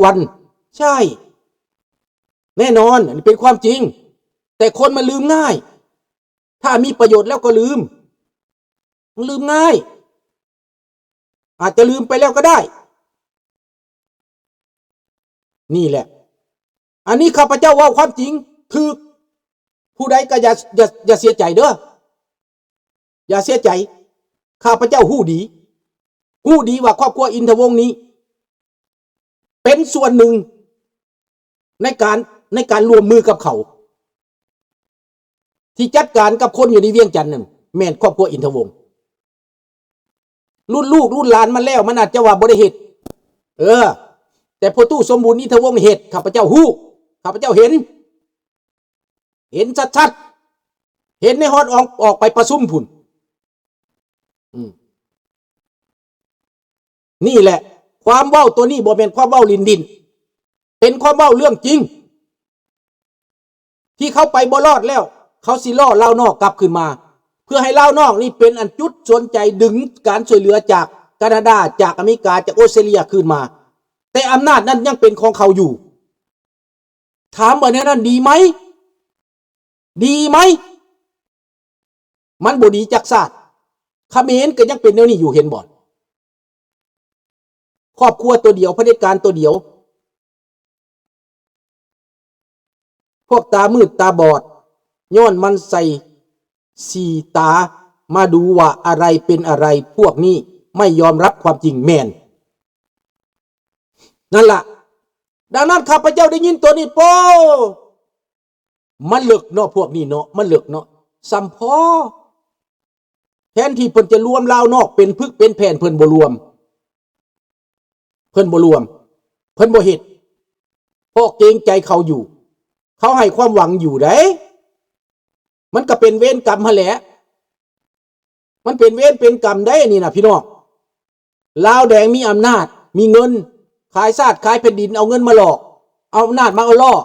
ວັນ. ໃຊ່ ແນ່ນອນ ອັນນີ້ເປັນຄວາມຈິງ. ແຕ່ຄົນມັນລືມງ່າຍ. ຖ້າມີປະໂຫຍດແລ້ວກໍລືມ. ມັນລືມງ່າຍ. ອາດຈະລືມໄປແລ້ວກໍໄດ້. ນີ້ແຫຼະ. ອັນນີ້ຂ້າພະເຈົ້າເວົ້າຄວາມຈິງຖືກ. ຜູ້ໃດກໍຢ່າ ຢ່າ ຢ່າເສຍໃຈເດີ້. ຢ່າເສຍໃຈ. ຂ້າພະເຈົ້າຮູ້ດີ. ຮູ້ດີວ່າຄອບຄົວອິນທະວົງນີ້ ເປັນສ່ວນໜຶ່ງໃນການ ໃນການຮ່ວມມືກັບເຂົາ ທີ່ຈັດການກັບຄົນຢູ່ໃນວຽງຈັນນັ້ນ ແມ່ນຄອບຄົວອິນທະວົງ. ລຸ້ນລູກລຸ້ນຫຼານມັນແລ້ວ ມັນອາດຈະວ່າບໍ່ໄດ້ເຮັດ. ເອີ ແຕ່ພໍ່ຕູ້ສົມບູນອິນທະວົງເຮັດ. ຂ້າພະເຈົ້າຮູ້. ຂ້າພະເຈົ້າເຫັນ. ເຫັນຊັດໆ. ເຫັນໃນຮອດອອກ ອອກໄປປະຊຸມພຸ້ນ. ອືມ. ນີ້ແຫຼະ ຄວາມເວົ້າໂຕນີ້ບໍ່ແມ່ນຄວາມເວົ້າຫຼິ້ນໆ. ເປັນຄວາມເວົ້າເລື່ອງຈິງ. ທີ່ເຂົາໄປບໍ່ລອດແລ້ວ ເຂົາຊິລໍ້ລາວນອກກັບຄືນມາ ເພື່ອໃຫ້ລາວນອກນີ້ເປັນອັນຈຸດສົນໃຈດຶງການຊ່ວຍເຫຼືອຈາກການາດາ, ຈາກອາເມລິກາ, ຈາກອົດສະຕຣາເລຍຄືນມາ. ແຕ່ອຳນາດນັ້ນຍັງເປັນຂອງເຂົາຢູ່. ຖາມວ່າແນວນັ້ນດີໄໝ? ດີໄໝ? ມັນບໍ່ດີຈັກຊາດ. ຂະເໝນກໍຍັງເປັນແນວນີ້ຢູ່ ເຫັນບໍ່? ຄອບຄົວຕົວດຽວ, ຜະເດັດການຕົວດຽວ. ພວກຕາມືດຕາບອດ ຍ້ອນມັນໃສ່ສີຕາມາດູວ່າອະໄລເປັນອະໄລ, ພວກນີ້ໄມ່ຍອມຮັບຄວາມຈິງ. ແມ່ນ. ນັ້ນລະ. ດັ່ງນັ້ນ ຂ້າພະເຈົ້າໄດ້ຍິນໂຕນີ້ ໂປ້ ມັນເລິກເນາະ ພວກນີ້ເນາະ ມັນເລິກເນາະ. ສ່ຳພໍ ແທນທີ່ເພິ່ນຈະລວມລາວນອກເປັນພຶກເປັນແຜ່ນ ເພິ່ນບໍ່ລວມ ເພິ່ນບໍ່ລວມ ເພິ່ນບໍ່ເຮັດ ເພາະເກງໃຈເຂົາຢູ່. ເຂົາໃຫ້ຄວາມຫວັງຢູ່ໃດ໋. ມັນກໍເປັນເວນກຳຫັ້ນແຫຼະ. ມັນເປັນເວນເປັນກຳໄດ໋ນີ້ນະ ພີ່ນ້ອງ. ລາວແດງມີອຳນາດ ມີເງິນ ຂາຍຊາດຂາຍແຜ່ນດິນ ເອົາເງິນມາຫຼອກ ເອົາອຳນາດມາຫຼອກ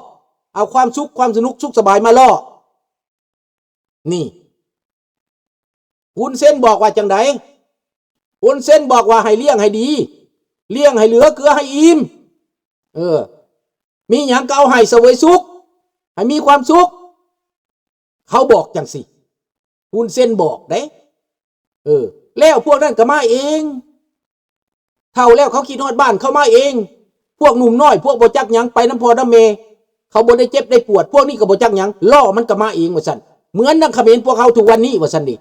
ເອົາຄວາມສຸກຄວາມສະໜຸກສຸກສະບາຍມາຫຼອກ. ນີ້ ຮຸນເຊັນບອກວ່າຈັ່ງໃດ? ຮຸນເຊັນບອກວ່າໃຫ້ລ້ຽງໃຫ້ດີ ລ້ຽງໃຫ້ເຫຼືອເກືອໃຫ້ອີ່ມ. ເອີ ມີຫຍັງກໍເອົາໃຫ້ສະເຫວີຍສຸກ ໃຫ້ມີຄວາມສຸກ. ເຂົາບອກຈັ່ງຊີ້ ຮຸນເຊັນບອກເດ້. ເອີ ແລ້ວພວກນັ້ນກໍມາເອງ. ເຖົ້າແລ້ວເຂົາຄິດຮອດບ້ານເຂົາມາເອງ. ພວກໜຸ່ມນ້ອຍ ພວກບໍ່ຈັກຫຍັງ ໄປນຳພໍ່ນຳແມ່ ເຂົາບໍ່ໄດ້ເຈັບໄດ້ປວດ. ພວກນີ້ກໍບໍ່ຈັກຫຍັງ ລໍ້ມັນກໍມາເອງວ່າຊັ້ນ. ເໝືອນດັ່ງຂະເໝນພວກເຮົາທຸກວັນນີ້ວ່າຊັ້ນເດ.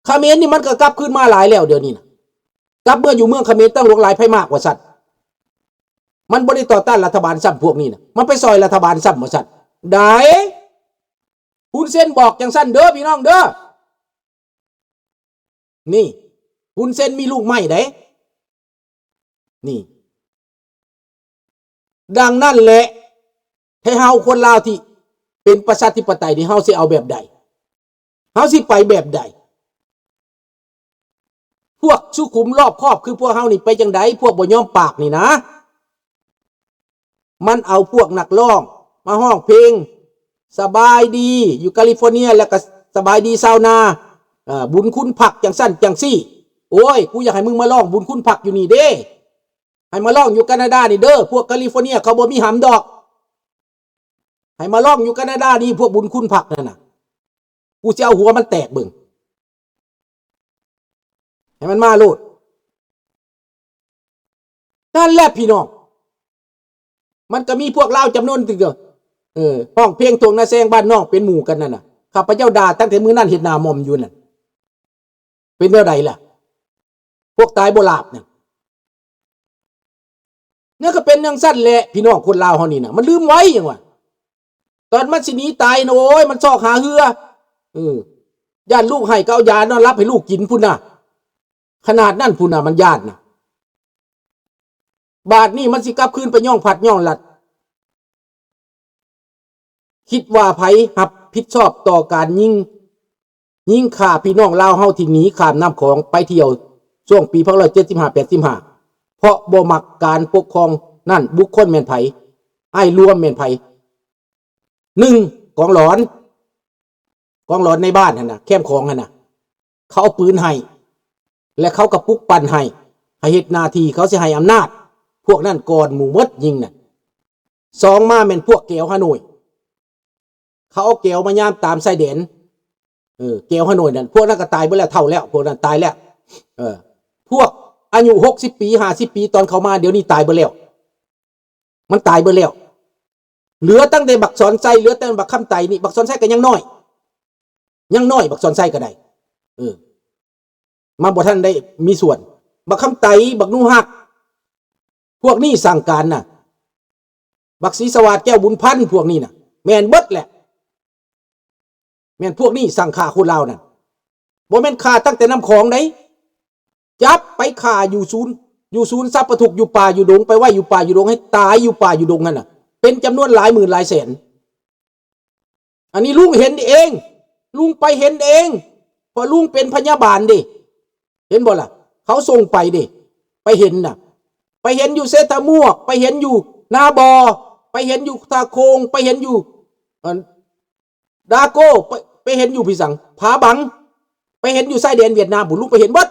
ຂະເໝນນີ້ມັນກໍກັບຄືນມາຫຼາຍແລ້ວ ດຽວນີ້ນະ ກັບເມືອຢູ່ເມືອງຂະເໝນຕັ້ງຫຼວງຫຼາຍໄພມາກວ່າຊັ້ນ. ມັນບໍ່ໄດ້ຕໍ່ຕ້ານລັດຖະບານຊ້ຳ ພວກນີ້ນະ ມັນໄປຊ່ອຍລັດຖະບານຊ້ຳວ່າຊັ້ນ. ໄດ້ ຮຸນເຊັນບອກຈັ່ງຊັ້ນເດີ ພີ່ນ້ອງເດີ. ນີ້ ຮຸນເຊັນມີລູກໄມ້ໃດ໋ ນີ້. ດັ່ງນັ້ນແຫຼະ ໃຫ້ເຮົາຄົນລາວທີ່ເປັນປະຊາທິປະໄຕນີ້ ເຮົາຊິເອົາແບບໃດ? ເຮົາຊິໄປແບບໃດ? ພວກສຸຂຸມລອບຄອບຄືພວກເຮົານີ້ໄປຈັ່ງໃດ? ພວກບໍ່ຍອມປາກນີ້ນະ. ມັນເອົາພວກນັກຮ້ອງມາຮ້ອງເພງສະບາຍດີຢູ່ກາລິຟໍເນຍ ແລ້ວກໍສະບາຍດີຊາວນາ ເອີ ບຸນຄຸນພັກຈັ່ງຊັ້ນຈັ່ງຊີ້. ໂອ້ຍ ກູຢາກໃຫ້ມຶງມາຮ້ອງບຸນຄຸນພັກຢູ່ນີ້ເດ້ ໃຫ້ມາຮ້ອງຢູ່ການາດານີ້ເດີ. ພວກກາລິຟໍເນຍເຂົາບໍ່ມີຫຳດອກ ໃຫ້ມາຮ້ອງຢູ່ການາດານີ້ ພວກບຸນຄຸນພັກນັ້ນນະ ກູຊິເອົາຫົວມັນແຕກເບິ່ງ ໃຫ້ມັນມາໂລດ. ນັ້ນແຫຼະພີ່ນ້ອງ ມັນກໍມີພວກລາວຈຳນວນໜຶ່ງ ເອີ ຮ້ອງເພງທົ່ງນາແຊງບ້ານນ້ອງເປັນໝູ່ກັນນັ້ນນະ. ຂ້າພະເຈົ້າດ່າຕັ້ງແຕ່ມື້ນັ້ນ ເຮັດໜ້າໝອມຢູ່ນັ້ນ. ເປັນແນວໃດລະ ພວກຕາຍບໍ່ຫຼາບນັ້ນ? ມັນກໍເປັນຈັ່ງຊັ້ນແຫຼະ ພີ່ນ້ອງຄົນລາວເຮົານີ້ນະ ມັນລືມໄວຫຍັງວະ. ຕອນມັນຊິໜີຕາຍນະ ໂອ້ຍ ມັນຊອກຫາເຮືອ ເອີ ຢ້ານລູກໄຫ້ກໍເອົາຢານອນຫຼັບໃຫ້ລູກກິນພຸ້ນນະ. ຂະໜາດນັ້ນພຸ້ນນະ ມັນຢ້ານນະ. ບາດນີ້ມັນຊິກັບຄືນໄປຍ້ອງພັດຍ້ອງລັດ. ຄິດວ່າໃຜຮັບຜິດຊອບຕໍ່ການຍິງ ຍິງຂ້າພີ່ນ້ອງລາວເຮົາທີ່ໜີຂ້າມນ້ຳຂອງໄປທ່ຽວຊ່ວງປີພັນເກົ້າຮ້ອຍເຈັດສິບຫ້າ ແປດສິບຫ້າ ເພາະບໍ່ມັກການປົກຄອງນັ້ນ? ບຸກຄົນແມ່ນໃຜ? ອ້າຍລວມແມ່ນໃຜ? ໜຶ່ງ ກອງຫຼອນ ກອງຫຼອນໃນບ້ານຫັ້ນນະ ແຄມຂອງຫັ້ນນະ ເຂົາເອົາປືນໃຫ້ ແລະ ເຂົາກໍປຸກປັ່ນໃຫ້ ໃຫ້ເຮັດໜ້າທີ່ ເຂົາຊິໃຫ້ອຳນາດ. ພວກນັ້ນກ່ອນໝູ່ໝົດຍິງນັ້ນ. ສອງມາແມ່ນພວກແກວຮາໂນ້ຍ ເຂົາເອົາແກວມາຍາມຕາມຊາຍແດນ ເອີ ແກວຮາໂນ້ຍນັ້ນ ພວກນັ້ນກໍຕາຍເບິດແລ້ວ ເຖົ້າແລ້ວ ພວກນັ້ນຕາຍແລ້ວ. ເອີ ພວກອາຍຸຫົກສິບປີ ຫ້າສິບປີ ຕອນເຂົາມາ ດຽວນີ້ຕາຍເບິດແລ້ວ ມັນຕາຍເບິດແລ້ວ. ເຫຼືອຕັ້ງແຕ່ບັກສອນໄຊ ເຫຼືອແຕ່ບັກຄຳໄຕນີ້ ບັກສອນໄຊກໍຍັງນ້ອຍ ຍັງນ້ອຍ ບັກສອນໄຊກໍໄດ້ ເອີ ມາບໍ່ທັນໄດ້ມີສ່ວນ. ບັກຄຳໄຕ ບັກໜູຮັກ ພວກນີ້ສັ່ງການນະ ບັກສີສະຫວາດ ແກ້ວບຸນພັນ ພວກນີ້ນະ ແມ່ນເບິດແຫຼະ. ແມ່ນພວກນີ້ສັ່ງຂ້າຄົນລາວນັ້ນ ບໍ່ແມ່ນຂ້າຕັ້ງແຕ່ນ້ຳຂອງໃດ ຈັບໄປຂ້າຢູ່ສູນ ຢູ່ສູນສັບປະທຸກ ຢູ່ປ່າຢູ່ດົງ ໄປໄວ້ຢູ່ປ່າຢູ່ດົງ ໃຫ້ຕາຍຢູ່ປ່າຢູ່ດົງຫັ້ນນະ ເປັນຈຳນວນຫຼາຍໝື່ນຫຼາຍແສນ. ອັນນີ້ລຸງເຫັນເອງ ລຸງໄປເຫັນເອງ ເພາະລຸງເປັນພະຍາບານເດ້ ເຫັນບໍ່ລະ? ເຂົາສົ່ງໄປເດ້ ໄປເຫັນນະ ໄປເຫັນຢູ່ເຊຕະມວກ ໄປເຫັນຢູ່ນາບໍ ໄປເຫັນຢູ່ທ່າໂຄງ ໄປເຫັນຢູ່ ອັນ ດາໂກ ໄປ ໄປເຫັນຢູ່ພີ້ສັງ ຜາບັງ ໄປເຫັນຢູ່ຊາຍແດນຫວຽດນາມພຸ້ນ ລຸງໄປເຫັນເບິດ.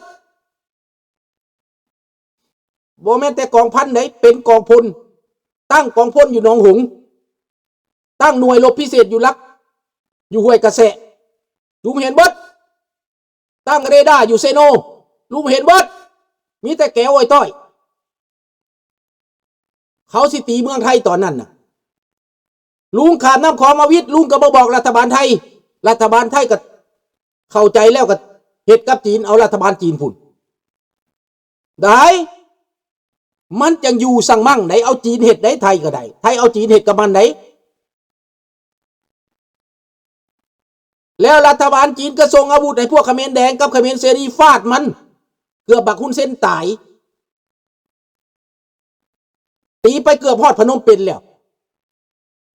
ບໍ່ແມ່ນແຕ່ກອງພັນໃດ ເປັນກອງພົນ ຕັ້ງກອງພົນຢູ່ໜອງຫົງ ຕັ້ງໜ່ວຍລົບພິເສດຢູ່ຫຼັກ ຢູ່ຫ້ວຍກະແສະ ລຸງເຫັນເບິດ. ຕັ້ງເຣດ້າຢູ່ເຊໂນ ລຸງເຫັນເບິດ ມີແຕ່ແກວອ້ອຍຕ້ອຍ. ເຂົາຊິຕີເມືອງໄທຕອນນັ້ນນະ ລຸງຂ້າມນ້ຳຂອງມາວິດ ລຸງກໍບໍ່ບອກລັດຖະບານໄທ ລັດຖະບານໄທກໍເຂົ້າໃຈແລ້ວ ກໍເຮັດກັບຈີນ ເອົາລັດຖະບານຈີນພຸ້ນ ໄດ້ ມັນຈັ່ງຢູ່ສັງມັງໄດ໋ ເອົາຈີນເຮັດໄດ໋ ໄທກໍໄດ້ ໄທເອົາຈີນເຮັດກັບມັນໄດ໋. ແລ້ວລັດຖະບານຈີນກໍສົ່ງອາວຸດໃຫ້ພວກຂະເໝນແດງກັບຂະເໝນເສລີຟາດມັນ ເກືອບບັກຮຸນເຊັນຕາຍ ຕີໄປເກືອບຮອດພະນົມເປັນແລ້ວ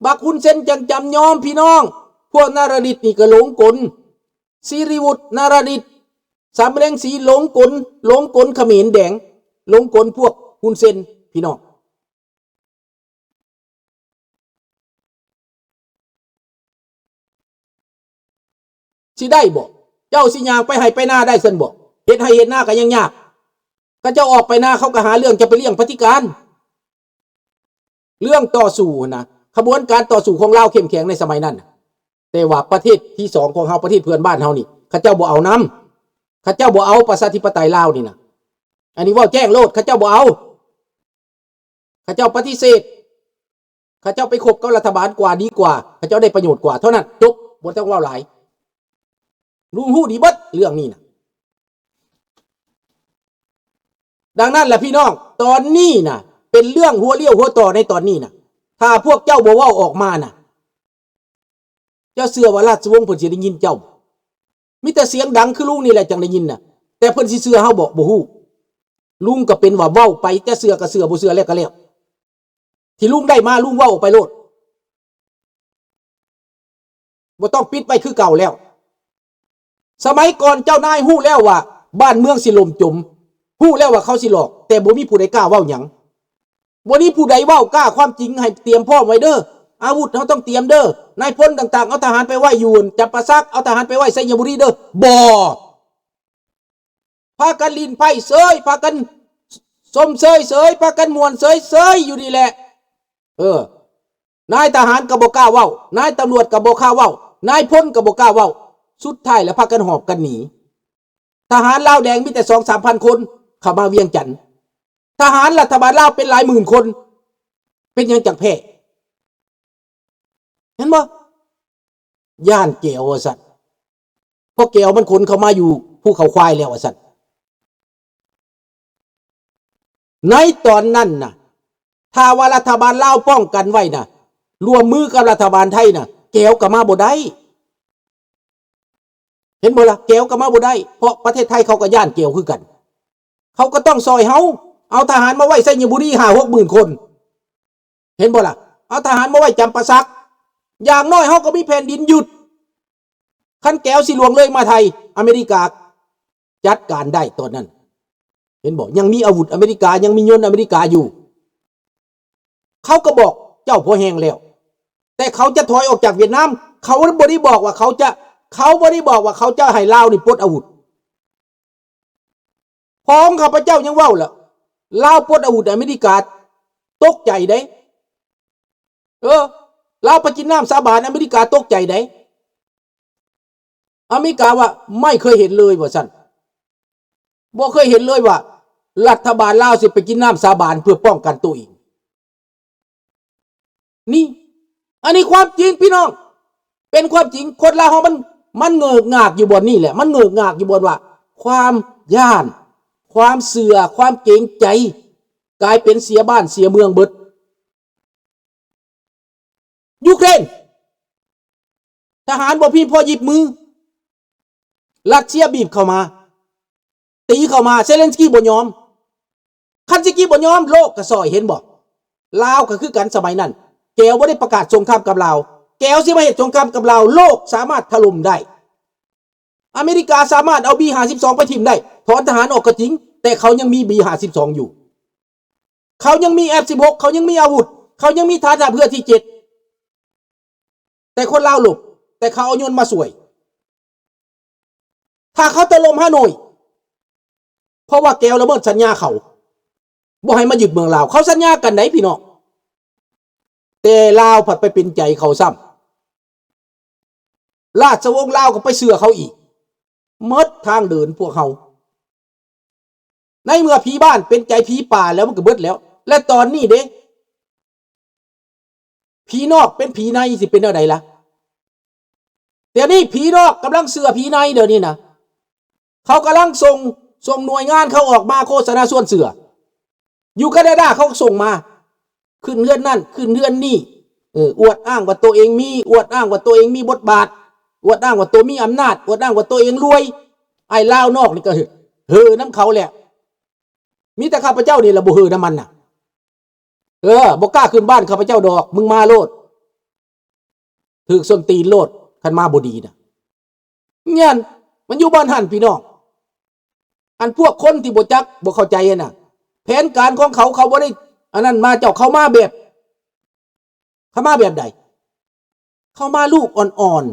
ບັກຮຸນເຊັນຈັ່ງຈຳຍອມພີ່ນ້ອງ. ພວກນະລະດິດນີ້ກໍຫຼົງກົນ ສິລິວຸດ ນະລະດິດ ສຳແລງສີ ຫຼົງກົນ ຫຼົງກົນຂະເໝນແດງ ຫຼົງກົນພວກຮຸນເຊັນ ພີ່ນ້ອງ. ຊິໄດ້ບໍ່? ເຈົ້າຊິຍ່າງໄປໄຮ່ໄປນາໄດ້ຊັ້ນບໍ່? ເຮັດໄຮ່ເຮັດນາກໍຍັງຍາກ ເຂົາເຈົ້າອອກໄປນາ ເຂົາກໍຫາເລື່ອງຈະໄປລ້ຽງປະຕິການ. ເລື່ອງຕໍ່ສູ້ຫັ້ນນະ ຂະບວນການຕໍ່ສູ້ຂອງລາວເຂັ້ມແຂງໃນສະໄໝນັ້ນນະ ແຕ່ວ່າປະເທດທີສອງຂອງເຮົາ ປະເທດເພື່ອນບ້ານເຮົານີ້ ເຂົາເຈົ້າບໍ່ເອົານຳ ເຂົາເຈົ້າບໍ່ເອົາປະຊາທິປະໄຕລາວນີ້ນະ. ອັນນີ້ເວົ້າແຈ້ງໂລດ ເຂົາເຈົ້າບໍ່ເອົາ ເຂົາເຈົ້າປະຕິເສດ ເຂົາເຈົ້າໄປຄົບກັບລັດຖະບານກວ່າ ດີກວ່າ ເຂົາເຈົ້າໄດ້ປະໂຫຍດກວ່າ ເທົ່ານັ້ນ ຈົບ ບໍ່ຕ້ອງເວົ້າຫຼາຍ. ລຸງຮູ້ດີເບິດເລື່ອງນີ້ນະ. ດັ່ງນັ້ນລະພີ່ນ້ອງ ຕອນນີ້ນະ ເປັນເລື່ອງຫົວລ້ຽວຫົວຕໍ່ໃນຕອນນີ້ນະ ຖ້າພວກເຈົ້າບໍ່ເວົ້າອອກມານະ ເຈົ້າເຊື່ອວ່າລາຊະວົງເພິ່ນຊິໄດ້ຍິນເຈົ້າ? ມີແຕ່ສຽງດັງຄືລຸງນີ້ແຫຼະຈັ່ງໄດ້ຍິນນະ ແຕ່ເພິ່ນຊິເຊື່ອເຮົາບໍ່? ບໍ່ຮູ້. ລຸງກໍເປັນວ່າເວົ້າໄປ ຈະເຊື່ອກໍເຊື່ອ ບໍ່ເຊື່ອແລ້ວກໍແລ້ວ. ທີ່ລຸງໄດ້ມາ ລຸງເວົ້າອອກໄປໂລດ ບໍ່ຕ້ອງປິດໄວ້ຄືເກົ່າແລ້ວ. ສະໄໝກ່ອນເຈົ້ານາຍຮູ້ແລ້ວວ່າບ້ານເມືອງຊິລົ້ມຈົມ ຮູ້ແລ້ວວ່າເຂົາຊິຫຼອກ ແຕ່ບໍ່ມີຜູ້ໃດກ້າເວົ້າຫຍັງ. ບໍ່ມີຜູ້ໃດເວົ້າກ້າຄວາມຈິງ ໃຫ້ຕຽມພ້ອມໄວ້ເດີ້ ອາວຸດເຮົາຕ້ອງຕຽມເດີ້ ນາຍພົນຕ່າງໆ ເອົາທະຫານໄປໄວ້ຢູ່ຈຳປາສັກ ເອົາທະຫານໄປໄວ້ໄຊຍະບູລີເດີ້ ບໍ່. ພາກັນຫຼິ້ນໄພ້ເສີຍ ພາກັນຊົມເຊີຍເສີຍ ພາກັນມ່ວນເສີຍໆຢູ່ນີ້ແຫຼະ. ເອີ ນາຍທະຫານກໍບໍ່ກ້າເວົ້າ ນາຍຕຳຫຼວດກໍບໍ່ກ້າເວົ້າ ນາຍພົນກໍບໍ່ກ້າເວົ້າ. ສຸດທ້າຍລະພາກັນຫອບກັນໜີ. ທະຫານລາວແດງມີແຕ່ສອງສາມພັນຄົນເຂົ້າມາວຽງຈັນ ທະຫານລັດຖະບານລາວເປັນຫຼາຍໝື່ນຄົນ ເປັນຫຍັງຈັ່ງແພ້? ເຫັນບໍ່? ຢ້ານແກວວ່າຊັ້ນ ເພາະແກວມັນຂົນເຂົ້າມາຢູ່ພູເຂົາຄວາຍແລ້ວວ່າຊັ້ນ. ໃນຕອນນັ້ນນະ ຖ້າວ່າລັດຖະບານລາວປ້ອງກັນໄວ້ນະ ຮ່ວມມືກັບລັດຖະບານໄທນະ ແກວກໍມາບໍ່ໄດ້. ເຫັນບໍ່ລະ? ແກວກໍມາບໍ່ໄດ້ ເພາະປະເທດໄທເຂົາກໍຢ້ານແກວຄືກັນ. ເຂົາກໍຕ້ອງຊ່ອຍເຮົາ ເອົາທະຫານມາໄວ້ໄຊຍະບູລີ ຫ້າຫົກໝື່ນຄົນ ເຫັນບໍ່ລະ? ເອົາທະຫານມາໄວ້ຈຳປາສັກ ຢ່າງໜ້ອຍເຮົາກໍມີແຜ່ນດິນຍຶດ. ຄັນແກວຊິລ່ວງເລີຍມາໄທ ອາເມລິກາຈັດການໄດ້ຕອນນັ້ນ ເຫັນບໍ່? ຍັງມີອາວຸດອາເມລິກາ ຍັງມີຍົນອາເມລິກາຢູ່. ເຂົາກໍບອກເຈົ້າພໍແຮງແລ້ວ ແຕ່ເຂົາຈະຖອຍອອກຈາກຫວຽດນາມ ເຂົາບໍ່ໄດ້ບອກວ່າເຂົາຈະ ເຂົາບໍ່ໄດ້ບອກວ່າເຂົາຈະໃຫ້ລາວນີ້ປົດອາວຸດ. ພໍ່ຂອງຂ້າພະເຈົ້າຍັງເວົ້າລະ ລາວປົດອາວຸດອາເມລິກາ ຕົກໃຈເດ້. ເອີ ລາວໄປກິນນ້ຳສາບານ ອາເມລິກາຕົກໃຈເດ້. ອາເມລິກາວ່າ ໄມ່ເຄີຍເຫັນເລີຍ ວ່າຊັ້ນ. ບໍ່ເຄີຍເຫັນເລີຍວ່າ ລັດຖະບານລາວຊິໄປກິນນ້ຳສາບານເພື່ອປ້ອງກັນໂຕເອງ. ນີ້ ອັນນີ້ຄວາມຈິງພີ່ນ້ອງ, ເປັນຄວາມຈິງ. ຄົນລາວເຮົາມັນ ມັນເງີກງາກຢູ່ບ່ອນນີ້ແຫຼະ, ມັນເງີກງາກຢູ່ບ່ອນວ່າ ຄວາມຢ້ານ, ຄວາມເຊື່ອ, ຄວາມເກງໃຈ ກາຍເປັນເສຍບ້ານເສຍເມືອງເບິດ. ຢູເຄຣນ ທະຫານບໍ່ພຽງພໍຫຍິບມື, ຣັດເຊຍບີບເຂົ້າມາ, ຕີເຂົ້າມາ, ເຊເລັນສະກີບໍ່ຍອມ. ຄັນສະກີບໍ່ຍອມ ໂລກກໍຊ່ອຍ, ເຫັນບໍ່? ລາວກໍຄືກັນສະໄໝນັ້ນ, ແກວບໍ່ໄດ້ປະກາດສົງຄາມກັບລາວ, ແກວຊິມາເຮັດສົງຄາມກັບລາວ, ໂລກສາມາດຖະຫຼົ່ມໄດ້. ອາເມລິກາສາມາດເອົາບີຫ້າສິບສອງໄປຖິ້ມໄດ້, ຖອນທະຫານອອກກໍຈິງ, ແຕ່ເຂົາຍັງມີບີຫ້າສິບສອງຢູ່. ເຂົາຍັງມີເອັຟສິບຫົກ, ເຂົາຍັງມີອາວຸດ, ເຂົາຍັງມີຖານທັບເຮືອທີເຈັດ. ແຕ່ຄົນລາວຫຼົບ, ແຕ່ເຂົາເອົາຍົນມາຊ່ວຍ. ຖ້າເຂົາຖະຫຼົ່ມຮາໂນຍ ເພາະວ່າແກວລະເມີດສັນຍາເຂົາ, ບໍ່ໃຫ້ມາຍຶດເມືອງລາວ. ເຂົາສັນຍາກັນໃດ໋ພີ່ນ້ອງ, ແຕ່ລາວພັດໄປເປັນໃຈເຂົາຊ້ຳ. ລາຊະວົງລາວກໍໄປເຊື່ອເຂົາອີກ. ໝົດທາງເດີນພວກເຮົາ. ໃນເມື່ອຜີບ້ານເປັນໃຈຜີປ່າແລ້ວ ມັນກໍເບິດແລ້ວ. ແລະຕອນນີ້ເດ້ ຜີນອກເປັນຜີໃນ ຊິເປັນແນວໃດລະ? ດຽວນີ້ຜີນອກກຳລັງເຊື່ອຜີໃນ ດຽວນີ້ນະ. ເຂົາກຳລັງສົ່ງ ສົ່ງໜ່ວຍງານເຂົາອອກມາໂຄສະນາຊວນເຊື່ອ. ຢູ່ການາດາເຂົາກໍສົ່ງມາ. ຂຶ້ນເຮືອນນັ້ນ ຂຶ້ນເຮືອນນີ້ ເອີ ອວດອ້າງວ່າໂຕເອງມີ ອວດອ້າງວ່າໂຕເອງມີບົດບາດ ອວດອ້າງວ່າໂຕມີອຳນາດ ອວດອ້າງວ່າໂຕເອງລວຍ. ອ້າຍລາວນອກນີ້ກໍເຮີນຳເຂົາແຫຼະ. ມີແຕ່ຂ້າພະເຈົ້ານີ້ລະບໍ່ເຮີນຳມັນນະ. ເອີ ບໍ່ກ້າຂຶ້ນບ້ານຂ້າພະເຈົ້າດອກ. ມຶງມາໂລດ. ຖືກສົ້ນຕີນໂລດ ຄັນມາບໍ່ດີນະ. ແມ່ນ ມັນຢູ່ບ່ອນຫັ້ນພີ່ນ້ອງ. ອັນພວກຄົນທີ່ບໍ່ຈັກ ບໍ່ເຂົ້າໃຈຫັ້ນນະ ແຜນການຂອງເຂົາ ເຂົາບໍ່ໄດ້ອັນນັ້ນມາເຈົ້າ. ເຂົາມາແບບ ເຂົາມາແບບໃດ? ເຂົາມາລູກອ່ອນໆ.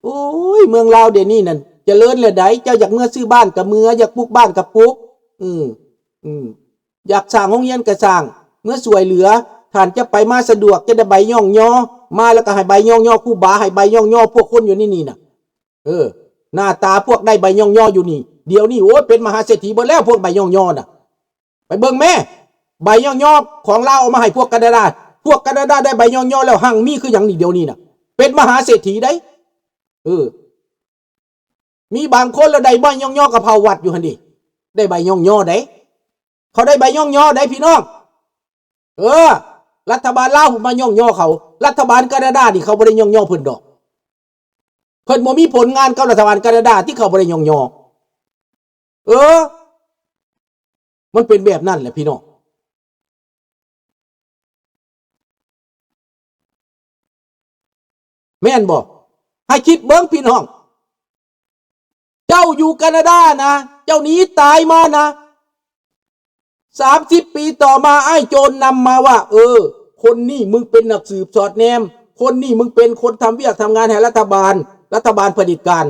ໂອ້ຍ ເມືອງລາວດຽວນີ້ນັ້ນຈະເລີນແລ້ວໃດ໋. ເຈົ້າຢາກເມືອຊື້ບ້ານກໍເມືອ, ຢາກປຸກບ້ານກໍປຸກ. ອືມ ອືມ. ຢາກສ້າງໂຮງຮຽນກໍສ້າງ ເມືອຊ່ວຍເຫຼືອ. ທ່ານຈະໄປມາສະດວກ ຈະໄດ້ໃບຍ້ອງຍໍ ມາແລ້ວກໍໃຫ້ໃບຍ້ອງຍໍຄູບາ ໃຫ້ໃບຍ້ອງຍໍພວກຄົນຢູ່ໃນນີ້ນະ. ເອີ ໜ້າຕາພວກໄດ້ໃບຍ້ອງຍໍຢູ່ນີ້ ດຽວນີ້ ໂອ້ຍ ເປັນມະຫາເສດຖີເບິດແລ້ວ ພວກໃບຍ້ອງຍໍນະ. ໄປເບິ່ງແມ້ ໃບຍ້ອງຍໍຂອງລາວເອົາມາໃຫ້ພວກການາດາ. ພວກການາດາໄດ້ໃບຍ້ອງຍໍແລ້ວ ຮັ່ງມີຄືຫຍັງນີ້ ດຽວນີ້ນະ ເປັນມະຫາເສດຖີໄດ໋. ເອີ ມີບາງຄົນລະໄດ້ໃບຍ້ອງຍໍກັບເຮົາວັດຢູ່ຫັ້ນເດ ໄດ້ໃບຍ້ອງຍໍໄດ໋. ເຂົາໄດ້ໃບຍ້ອງຍໍໄດ໋ພີ່ນ້ອງ. ເອີ ລັດຖະບານລາວມາຍ້ອງຍໍເຂົາ. ລັດຖະບານການາດານີ້ເຂົາບໍ່ໄດ້ຍ້ອງຍໍເພິ່ນດອກ. ເພິ່ນບໍ່ມີຜົນງານກັບລັດຖະບານການາດາທີ່ເຂົາບໍ່ໄດ້ຍ້ອງຍໍ. ເອີ ມັນເປັນແບບນັ້ນແຫຼະພີ່ນ້ອງ. ແມ່ນບໍ່? ໃຫ້ຄິດເບິ່ງພີ່ນ້ອງ. ເຈົ້າຢູ່ການາດານະ ເຈົ້າໜີຕາຍມານະ ສາມສິບປີຕໍ່ມາ ອ້າຍໂຈນນຳມາວ່າ ເອີ ຄົນນີ້ມຶງເປັນນັກສືບສອດແນມ, ຄົນນີ້ມຶງເປັນຄົນທຳວຽກທຳງານໃຫ້ລັດຖະບານ, ລັດຖະບານຜະເດັດການ.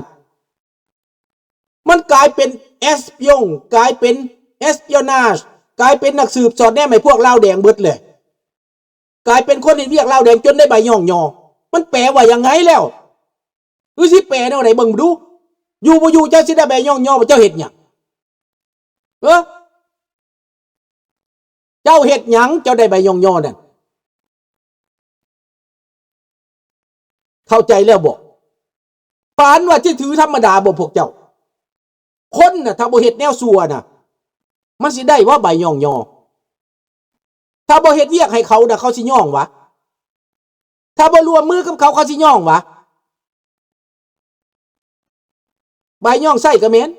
ມັນກາຍເປັນ espionage ກາຍເປັນ espionage ກາຍເປັນນັກສືບສອດແນມໃຫ້ພວກລາວແດງເບິດເລີຍ. ກາຍເປັນຄົນເຮັດວຽກລາວແດງຈົນໄດ້ໃບຍ້ອງຍໍ. ມັນແປວ່າຍັງໄງແລ້ວ? ຫຼືຊິແປແນວໃດເບິ່ງດູ? ຢູ່ບໍ່ຢູ່ເຈົ້າຊິໄດ້ໃບຍ້ອງຍໍວ່າເຈົ້າເຮັດຫຍັງ? ເອີ? ເຈົ້າເຮັດຫຍັງ ເຈົ້າໄດ້ໃບຍ້ອງຍໍນັ້ນ? ເຂົ້າໃຈແລ້ວບໍ່? ປານວ່າຊິຖືທຳມະດາບໍ່ພວກເຈົ້າ? ຄົນນະ ຖ້າບໍ່ເຮັດແນວຊົ່ວນະ ມັນຊິໄດ້ຫວາໃບຍ້ອງຍໍ? ຖ້າບໍ່ເຮັດວຽກໃຫ້ເຂົານະ ເຂົາຊິຍ້ອງຫວາ? ຖ້າບໍ່ຮ່ວມມືກັບເຂົາ ເຂົາຊິຍ້ອງຫວາ? ໃບຍ້ອງໃຊ້ກໍແມ່ນ.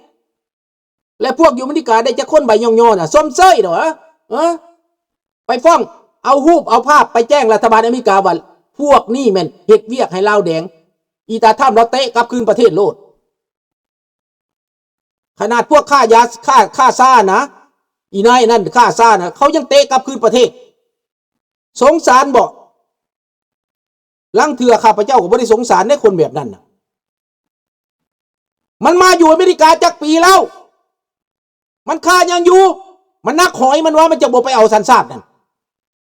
ແລະພວກຢູ່ອາເມລິກາໄດ້ຈັກຄົນໃບຍ້ອງຍໍນະ? ຊົມເຊີຍດອກ. ເອີ ໄປຟ້ອງ ເອົາຮູບເອົາພາບໄປແຈ້ງລັດຖະບານອາເມລິກາວ່າ ພວກນີ້ແມ່ນເຮັດວຽກໃຫ້ລາວແດງ. ອີຕາທຳລາວເຕະກັບຄືນປະເທດໂລດ. ຂະໜາດພວກຄ້າຢາ ຄ້າ ຄ້າຊານະ ອີນາຍນັ້ນຄ້າຊານະ ເຂົາຍັງເຕະກັບຄືນປະເທດ. ສົງສານບໍ່? ລາງເທື່ອຂ້າພະເຈົ້າກໍບໍ່ໄດ້ສົງສານເດ້ ຄົນແບບນັ້ນນະ. ມັນມາຢູ່ອາເມລິກາຈັກປີແລ້ວ? ມັນຄ້າຫຍັງຢູ່? ມັນໜັກຫອຍມັນວ່າ ມັນຈະບໍ່ໄປເອົາສັນຊາດນັ້ນ.